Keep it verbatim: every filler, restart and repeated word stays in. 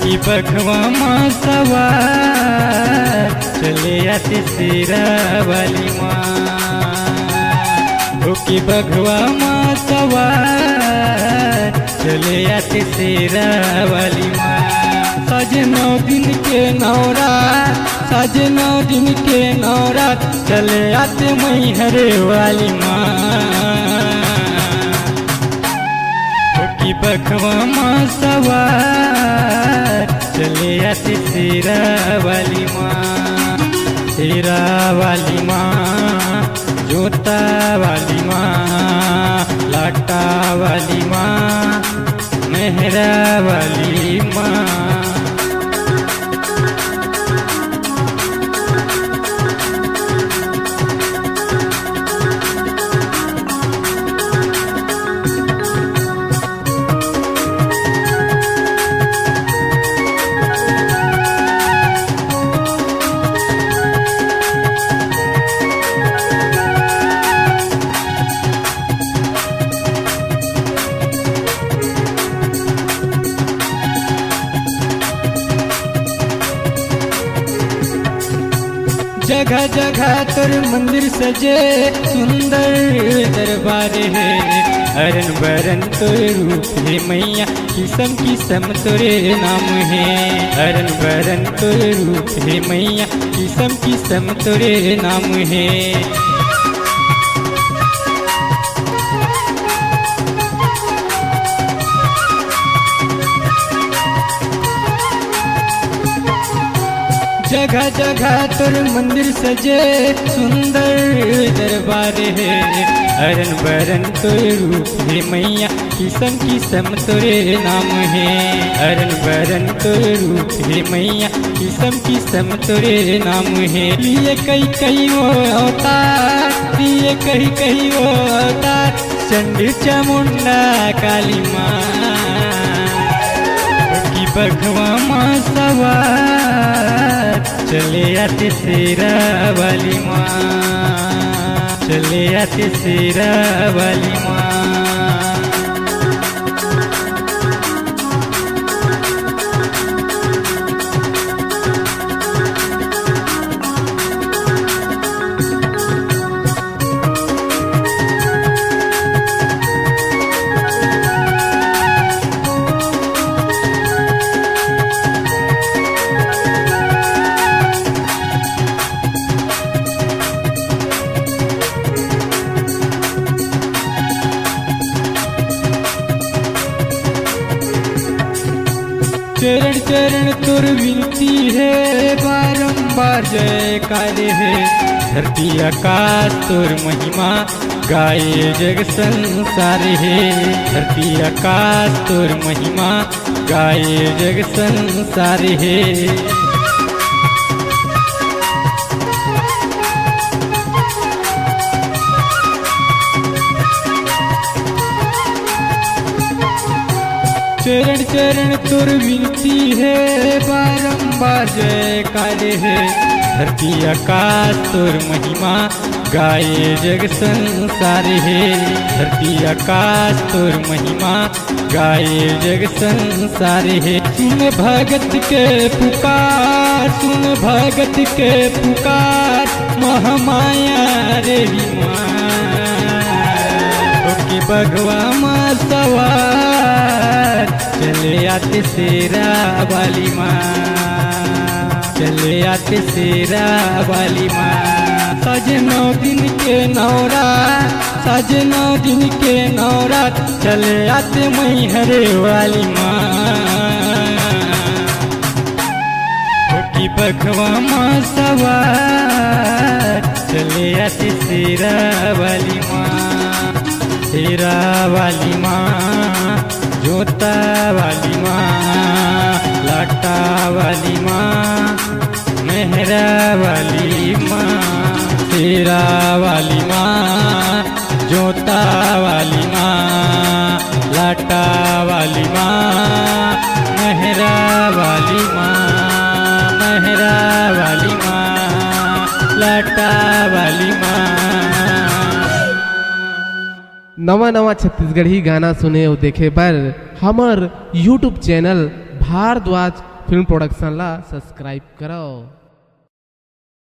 की बघवा मा सवार चले आते शेरा वाली माँ। हो की बघवा मा सवार चले आते शेरा वाली माँ। साजे नौ दिन के नवरात, साजे नौ दिन के नवरात चले आते मैहर वाली माँ। हो की बघवा मा सवार चले आते शेरा वाली माँ। शेरा वाली माँ, जोता वाली माँ, लाटा वाली माँ, मेहरा वाली माँ। जगह जगह तोर मंदिर सजे, सुंदर दरबार हे। अरन बरन तोर रूप हे मैया, किसम किसम तोरे नाम हे। अरन बरन तोर रूप हे मैया, किसम किसम तोरे नाम हे। जगह जगह तोर मंदिर सजे, सुंदर दरबार हे। अरन बरन तोर रूप हे मैया, किसम किसम तोरे नाम हे। अरन बरन तोर रूप हे मैया, किसम किसम तोरे नाम हे। लिए कई कई वो अवतार, लिए कई कई वो अवतार, चंडी चामुंडा काली माँ। की बघवा मा सवार चले आते शेरा वाली माँ, चले आते शेरा वाली माँ। चरण चरण तोर विनती हे, बारंबार जयकार हे। धरती आकाश तोर महिमा, गाए जग संसार हे। धरती आकाश तोर महिमा, गाए जग संसार हे। चरण चरण तोर विनती हे, बारंबार जयकार हे। धरती आकाश तोर महिमा, गाए जग संसार हे। धरती आकाश तोर महिमा, गाए जग संसार हे। सुन भगत के पुकार, सुन भगत के पुकार, महामाया रे माँ। हो की बघवा मा सवार चले आते शेरा वाली माँ, चले आते शेरा वाली माँ। साजे नौ दिन के नवरात, साजे नौ दिन के नवरात चले आते मैहर वाली माँ। हो की बघवा मा सवार चले आते शेरा वाली माँ, शेरा वाली माँ, जोता वाली माँ, लाटा वाली माँ, मेहरा वाली माँ, शेरा वाली माँ, जोता वाली माँ, लाटा लटा वाली माँ, मेहरा वाली माँ, मेहरा वाली माँ, लटा वाली माँ। नवा नवा छत्तीसगढ़ी गाना सुने अउ देखे बर हमर YouTube channel Bhardwaj film production ला सब्सक्राइब करव।